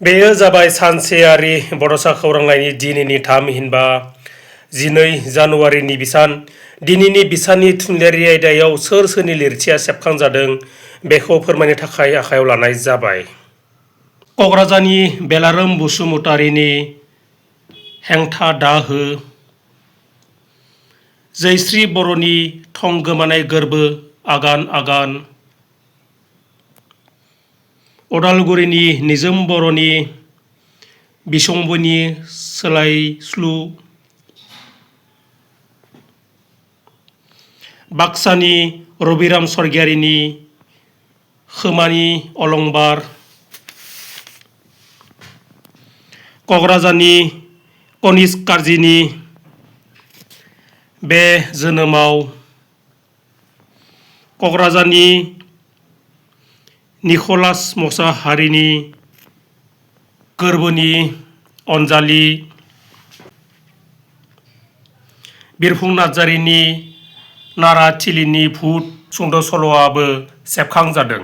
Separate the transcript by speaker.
Speaker 1: बेयो जाबाय सानसेयारि बड'सा खौरांलाइनि दिनैनि थामहिनबा 12 जानुवारिनि बिसान। दिनैनि बिसाननि थुनलाइयारि आयदायाव सोर सोरनि लिरथिया सेबखांजादों बेखौ फोरमायनो थाखाय आखायाव लानाय जाबाय। क'क्राझारनि बेलारोम बसुमतारीनि हेंथा दा हो, जयश्री बर'नि थं गोमानाय गोर्बो आगान आगान, उदालगुरिनि निजोम बर'नि बिसम्बिनि सोलायस्लु, बाक्सानि रबिराम स्वर्गियारिनि खोमानि अलंबार, क'क्राझारनि कनिष्क कार्जिनि बे जोनोमाव, क'क्राझारनि निख'लास मसाहारिनि गोर्बोनि अनजालि, बिरफुं नार्जारिनि नाराथिलिनि भुत सुंद' सल'आबो सेबखांजादों।